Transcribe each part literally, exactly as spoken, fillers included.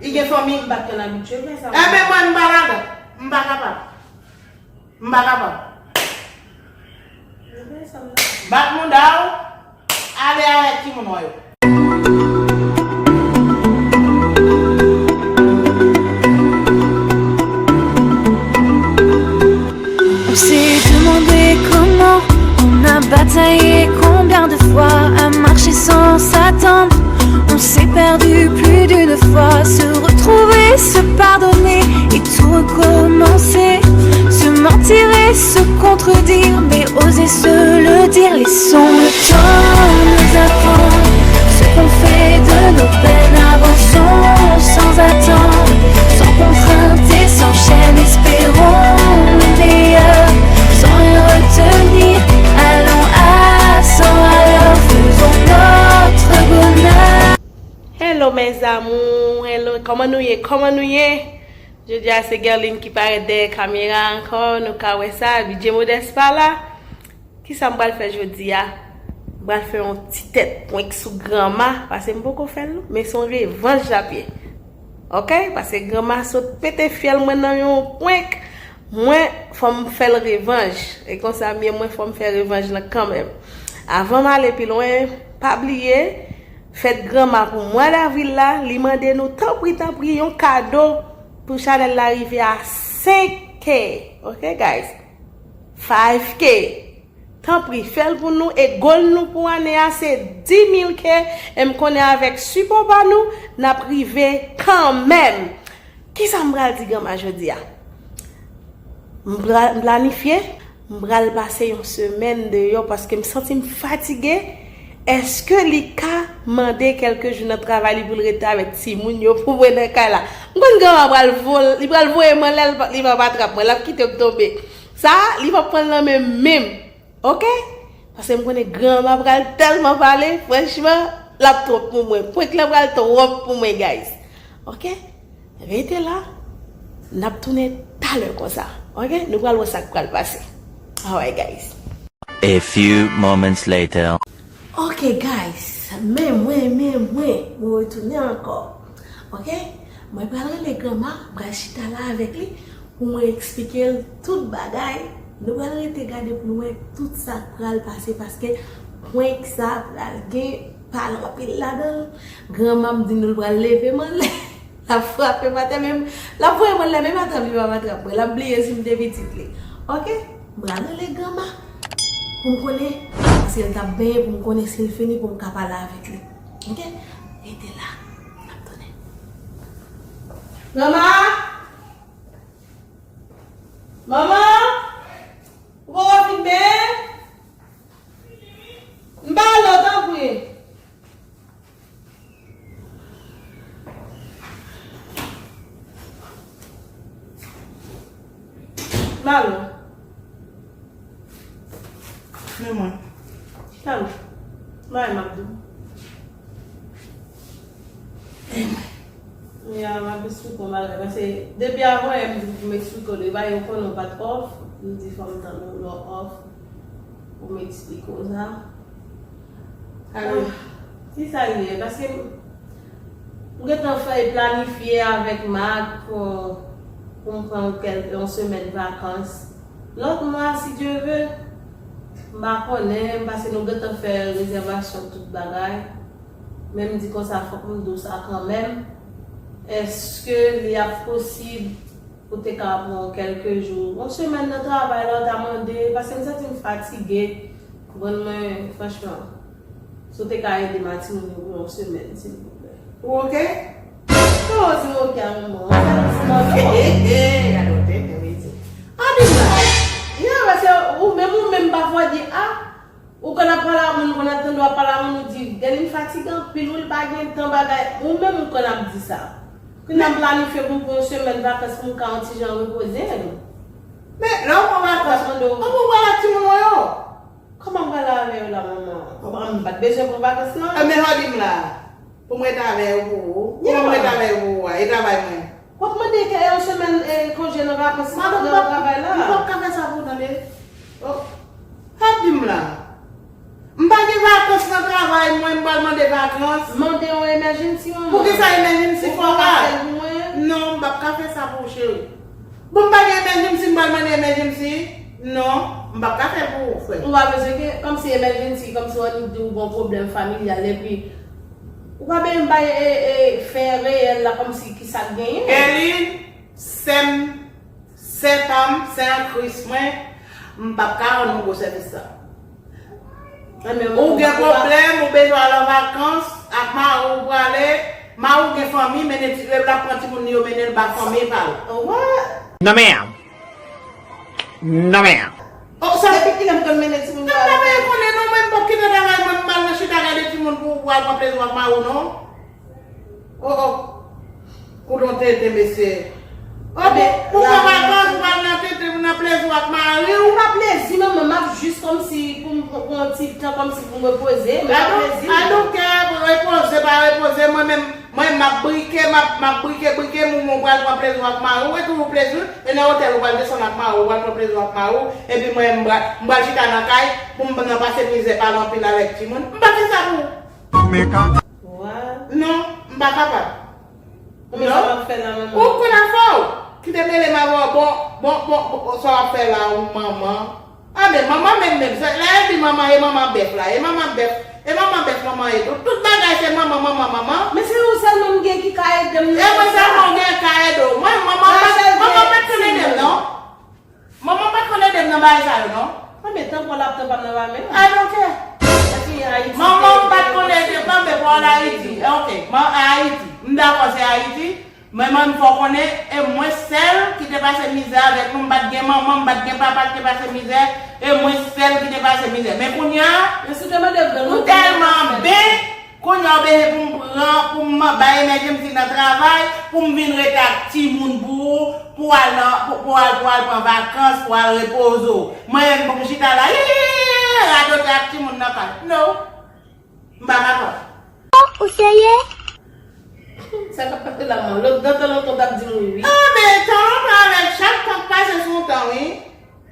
Li gen fanmi. M pa t konn abitye fè sa. Enben, mwen, m pa ladan. M pa kapab. M pa kapab. Ebyen, sa m nan. Bat mouda w, ale avèk timoun mwen yo. On s'est demandé comment, on a bataillé combien de fois, à marcher sans s'attendre. On s'est perdu plus d'une fois, se retrouver, se pardonner et tout recommencer. Se mentir et se contredire, mais oser se le dire. Laissons le temps nous apprendre ce qu'on fait de nos peines. Avançons sans attendre, sans contrainte et sans chaîne. Espérons le meilleur, sans rien retenir. Allons à cent à l'heure, faisons notre bonheur. Hello mes amours, hello, kòman nou ye? Kòman nou ye? Jodi a se Guerline ki parèt dèyè kamera ankò, nou ka wè sa, Bidje Modès pa la. Kisa m pral fè jodi a? M pral fè yon ti tèt prank sou granma, paske m poko fè l non, men se yon revanj l ap ye. Ok? Paske granma sot pete fyèl mwen nan yon prank, mwen fò m fè l revanj. E konsa m ye, mwen fò m fè revanj lan kanmenm. Avan m ale pi lwen, pa bliye, fèt granma pou mwa davril la, li mande nou tanpri, tanpri, yon kado pou chanèl la rive a senk K. Ok, guys? Five K. Tanpri, fè l pou nou e goal nou pou ane a se dis mil K e m konnen avèk sipò pa nou, n ap rive kanmenm. Kisa m pral di granma jodi a? M pral m planifye, m pral pase yon semèn deyò paske m santi m fatige. Èske li ka mande kèlke jou nan travay li pou l rete avèk timoun yo pou mwen nan kay la? M konn granma pral vo-, li pral voye m anlè, li p ap atrap mwen, l ap kite m tonbe. Sa a, li p ap pran l nan men m menm. Ok? Paske m konnen granma pral tèlman pale, franchman, l ap twòp pou mwen. Prank lan pral twòp pou mwen, guys. Ok? Rete la. N ap tounen talè konsa. Ok? Nou pral wè sa k pral pase. Alright, guys. A few moments later. Ok, guys. Men mwen, men mwen. Nou retounen ankò. Ok? Mwen pral rele granma, m pral chita la avèk li. Pou mwen eksplike l tout bagay. Nou pral rete gade pou nou wè tout sa k pral pase paske prank sa pral gen pale anpil ladan l. Granma m di nou l pral leve m anlè. L ap frape m atè menm. L ap voye m anlè menm atè m li p ap atrap mwen. L ap bliye si m te pitit li. Ok? M pral rele granma pou m konnen paske l t ap benyen pou m konnen si l fini pou m ka pale avèk li. Ok? Rete la. N ap tounen. Granma! Manman! Ou poko fin benyen? M ba lo, tanpri. M ba lo. Men mwen. Chita la. Bay m ap di w. Ya, m ap eksplike w bagay. Paske depi avan yè m di w pou m eksplike w de bagay, ou konnen w pa t off. M di fò m tann ou lè w off pou m eksplike w sa. Ah, kisa l ye? Paske m gentan fè planifye avèk Marc pou, pou m pran kèk, yon semèn vakans. Lòt mwa, si Dye ve, m pa konnen, paske nou gentan fè rezèvasyon tout bagay. Men m di konsa, fòk m di w sa kanmenm. Èske li ap posib pou te ka pran kèlke jou, yon semèn nan travay la, w ta mande, paske m santi m fatige. Konprann mwen, franchman. Si w te ka ede m a timoun yo pou yon semèn, silvouplè. Ou oke? Kòman w di m oke a manman? Ou fè yon ti mòso. Gade w tenten, wi, di. Ann vin la. Ya, paske ou menm, ou menm, pafwa w di, a, ou konn ap pale a moun, ou konn ap tande w ap pale a moun, ou di, Guerline fatige anpil, wi, li pa gen tan, bagay. Ou menm, ou konn ap di sa. Kounye a m planifye pou m pran yon semèn vakans pou m ka yon ti jan repoze m. Men, lè w pran vakans, ou pral ak timoun ou yo? Kòman m pral avè yo la, manman? Manman, m pa t bezwen pran vakans, non. Enben, sa w di m la? Pou m ret avè yo pou ou? Kòman m ret avè yo pou ou a? E travay mwen? W ap mande kè yon semèn, eh, konje nan vakans nan travay la? Madanm, m p ap, m p ap ka fè sa pou ou, tande. Oh. Sa w ap di m la? M pa gen vakans nan travay mwen, m pral mande vakans? Mande yon emergency, manman. Poukisa emergency fò a? Sa pou ou, cheri. Bon, m pa gen emergency, m pral mande emergency. Non, m p ap ka fè l pou ou, frè. Ou pa bezwen gen kòmsi emergency, kòmsi w annik di w gon pwoblèm familyal, epi ou pa bezwen bay e, e, fè reyèl la, kòmsi ki sa k genyen. Eli, sè m, sè pa m, sè an Kris mwen, m p ap ka rann ou gwo sèvis sa. Ou gen pwoblèm, ou bezwen al an vakans ak mari w, ou prale, mari w gen fanmi, mennen ti, l ap pran timoun li yo, mennen l ba fanmi pa l. What? Non, ma'am. Non, ma'am. Oh, sa depi kilè m konn mennen timoun yo al? M pa vle konnen non, mwen m p ap kite travay mwen, m al nan chita gade timoun pou, pou al pran plezi w ak mari w non. Oh, oh. Koudon tenten, mesye. Oh, bon, pou pran vakans, ou pral nan tenten, nan plezi w ak mari w. Ou pa plezi, manman, m ap jis kòmsi pou m pran yon ti tan kòmsi pou m repoze, men pa plezi. I don't care, repoze, pa repoze, mwen menm, mwen m ap brike, m ap, m ap brike, brike, mwen, mwen pral pran plezi w ak mari w, e toujou plezi, e nan otèl ou pral desann ak mari w, ou pral pran plezi w ak mari w, epi mwen m pral, m pral chita nan kay, pou m nan pase mizè, pale anpil avèk timoun. M pa fè sa pou ou. Meka. Wa. Non, m pa kapab. Konbyen sa w ap fè la, manman? Ou konn afè w. Kite mele m avè w. Bon, bon, bon, bon, sa w ap fè la, ou manman. A, men manman menm, menm. Sa, lè yo di manman, e manman bèf la. E manman bèf. E manman bèf, manman e tou. Tout bagay se manman, manman, manman. Men se ou sèlman m gen ki ka ede m nan sa. E mwen sèlman w gen ka ede w. Mwen, manman pa, manman pa t konn ede m, non. Manman pa t konn ede m nan bagay sa yo, non. Konbyen tan pou l ap tan pa m nan pa men? I don't care. Epi Ayiti. Manman m pa t konn ede m, men pou al Ayiti. Ok, man, Ayiti. M dakò, se Ayiti. Men mwen, m fè w konnen, e mwen sèl ki te pase mizè avèk nou. M pa t gen manman, m pa t gen papa ki te pase mizè. E mwen sèl ki te pase mizè. Men kounye a, ou tèlman ben, kounye a w bezwen pou m pran, pou m bay emergency nan travay, pou m vin rete ak timoun pou ou, pou al nan, pou, pou al, pou al pran vakans, pou al repoze w. Mwen menm pou m chita la, radote ak timoun nan kay. No. M pa kapab. Oh, ou serye? Sa k ap pase la, man? Lòt, tan lontan w t ap di m wi, wi. Ah, men tan lontan avèk chak tan k pase sou tan, wi.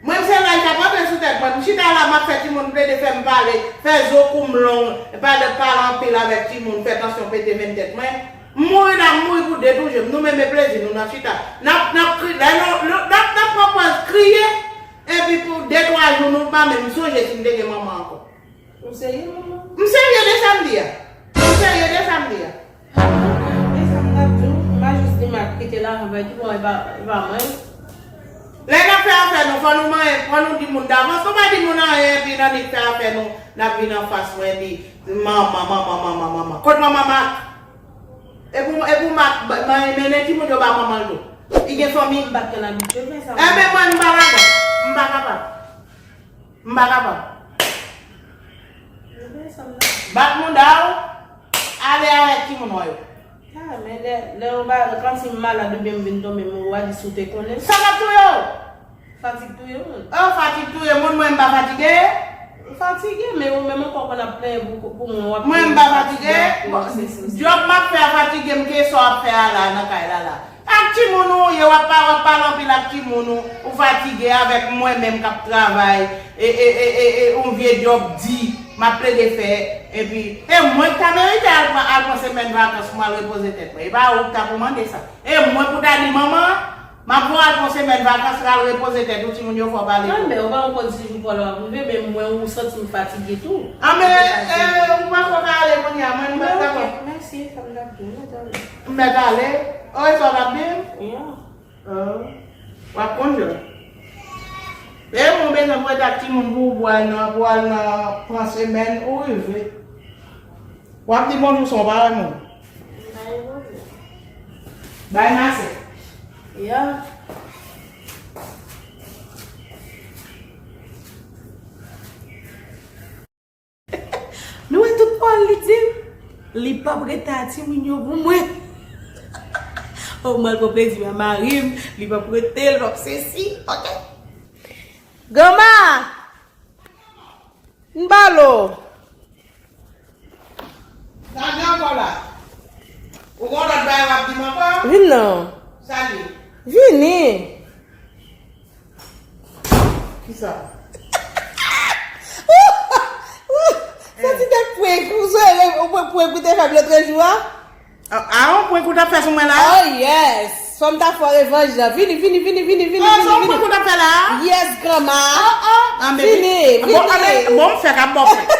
Mwen, se laj k ap antre sou tèt mwen. M chita la, m ap fè timoun plede fè m pale, fè zo kou m long, pale, pale anpil avèk timoun, fè tansyon pete menm tèt mwen. M mouri la, m mouri pou de toujou. Nou menm e plezi nou nan chita. N ap, n ap kri-, lè nou, nou, n ap, n ap pran pòz kriye, epi pou de twa jou nou pa menm sonje si m te gen manman ankò. Ou serye, manman? M serye de sa m di a. M serye de sa m di a. Men sa m t ap di w, m pa jis di m ap kite lajan bay ki bon, e pa, e pa mwen. Lè n ap fè afè nou, fò nou manyen, fò nou di moun davans. Nou pa di moun anyen, epi nan nèt fè afè nou, n ap vin anfas mwen di, manman, manman, manman, manman. Kot manman Mak? E pou, e pou Mak, ba, manyen, mennen timoun yo ba manman l tou. Li gen fanmi. M pa t konn abitye fè sa. Enben, mwen, m pa dakò. M pa kapab. M pa kapab. Bat mouda w, ale avèk timoun w yo. Ah, men lè, lè yon bagay, kòmsi m malad oubyen m vin tonbe, m, w a di si w te konnen. Sa k ap touye w? Fatig touye moun. Oh, fatig touye moun, mwen m pa fatige? Ou fatige, men ou menm ankò konn ap plenyen pou, pou mwen, w ap plenyen. Mwen m pa fatige. Djòb m ap fè a fatige m ke sa w ap fè a la, nan kay la la. Ak timoun ou ye, w ap pa, w ap pale anpil ak timoun ou, ou fatige avèk mwen menm k ap travay, e, e, e, e, e, yon vye djòb di, m ap plede fè, epi, e mwen k ta merite al pran, al pran semèn vakans pou m al repoze tèt mwen. E pa ou k ta pou mande sa. E mwen pou ta di manman, m ap voye w al pran semèn vakans, al repoze tèt ou, timoun yo fè w pale. Nan, men ou pa yon pòz sijou pa w ap rive, men mwen ou santi m fatige tou. A, men, e, ou pa fò ka ale kounye a, mwen, m pa dakò. Mèsi, sa m t ap di w, mèt ale. M mèt ale. Ou wè sa w t ap di m? Yeah. Oh. W ap konn jòl. E mwen bezwen pou w ret ak timoun pou ou, pou al nan, pou al nan pran semèn, ou rive. W ap di bonjou san w pa wè moun. Bay masè. Yeah. Nou wè tout pawòl li di m, li p ap rete a timoun yo pou mwen. Oh, m al pran plezi a mari m, li p ap rete, li p ap sesi, ok? Granma! M pale w. Sa gen ankò la? Ou gen yon lòt bagay w ap di m ankò? Vin non. Sa l ye? Vini. Kisa? Sa ti tèt prank, ou sonje prank ou te fè m lòtrejou a? A, a, yon prank ou t ap fè sou mwen la? Oh, yes. Fò m ta fè w revanj la. Vini, vini, vini, vini, vini, vini, vini. An, se yon prank ou t ap fè la a? Yes, granma. An, an. Vini, vini. Bon, an, bon, m fè k ap bon prank.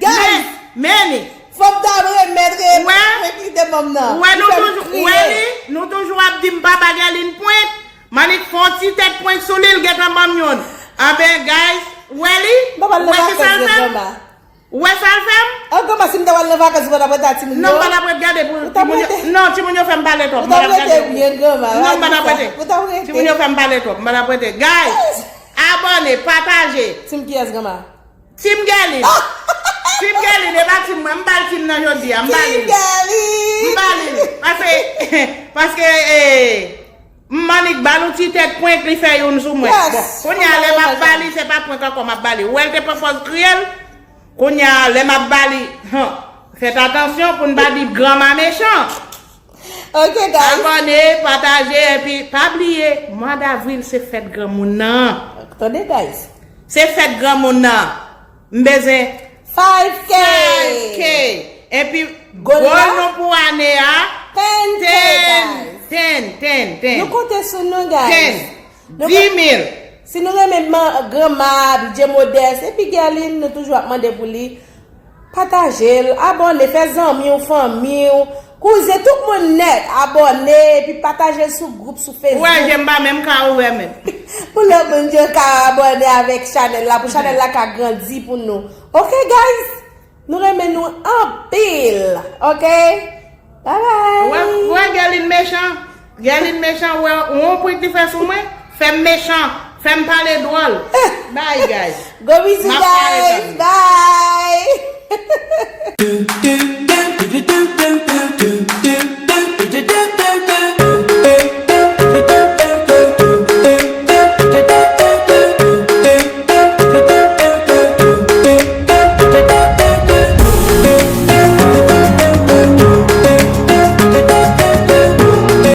Guys. Men, men. Fò m ta remèt prank li te ban m nan. Ou wè nou toujou, ou wè li, nou toujou ap di m pa ba Guerline prank. Manik fè yon ti tèt prank sou li, l gentan ban m youn. Anben, guys, ou wè li? Ou wè ki sa l fè m? Ou wè sa l fè m? An, granma, si m ta pral nan vakans, ou pa t ap rete a timoun yo? Non, m pa t ap rete gade pou timoun yo. Non, timoun yo fè m pale twòp. M pa t ap rete. Non, m pa t ap rete. Timoun yo fè m pale twòp. M pa t ap rete. Guys, abòne, pataje. Tim kiyès, granma? Tim Guerline. Tim Guerline, e pa tim mwen. M ba l tim nan jodi a. M ba li l. M ba li l. Paske, paske, eh, M annik ba l yon ti tèt prank, li fè youn sou mwen. Bon, kounye a, lè m ap ba li, se pa prank ankò m ap ba li. Ou wè l te pran pòz kriye l? Kounye a, lè m ap ba li, han, fèt atansyon pou n pa di granma mechan. Ok, guys. Abòne, pataje, epi pa bliye, mwa davril se fèt granmoun nan. Tande, guys. Se fèt granmoun nan. M bezwen five K. Five K. Epi gòl nou pou ane a, ten K, guys. Ten, ten, ten. Nou konte sou nou, guys. Ten. Dis mil. Si nou renmen granma, DJ Modès, epi Guerline, nou toujou ap mande pou li. Pataje l, abòne, fè zanmi w, fanmi w, kouzen, tout moun nèt, abòne, epi pataje l sou gwoup, sou Facebook. Ou wè, je m pa menm ka ouvè menm. Pou lòt moun yo ka abòne avèk chanèl la, pou chanèl la ka grandi pou nou. Ok, guys? Nou renmen nou anpil, ok? Bye bye! Ou wè, ou wè Guerline mechan? Guerline mechan, ou wè, ou wè yon prank li fè sou mwen? Fè m mechan, fè m pale dwòl. Bye, guys. Gwo bizou, guys. Bye!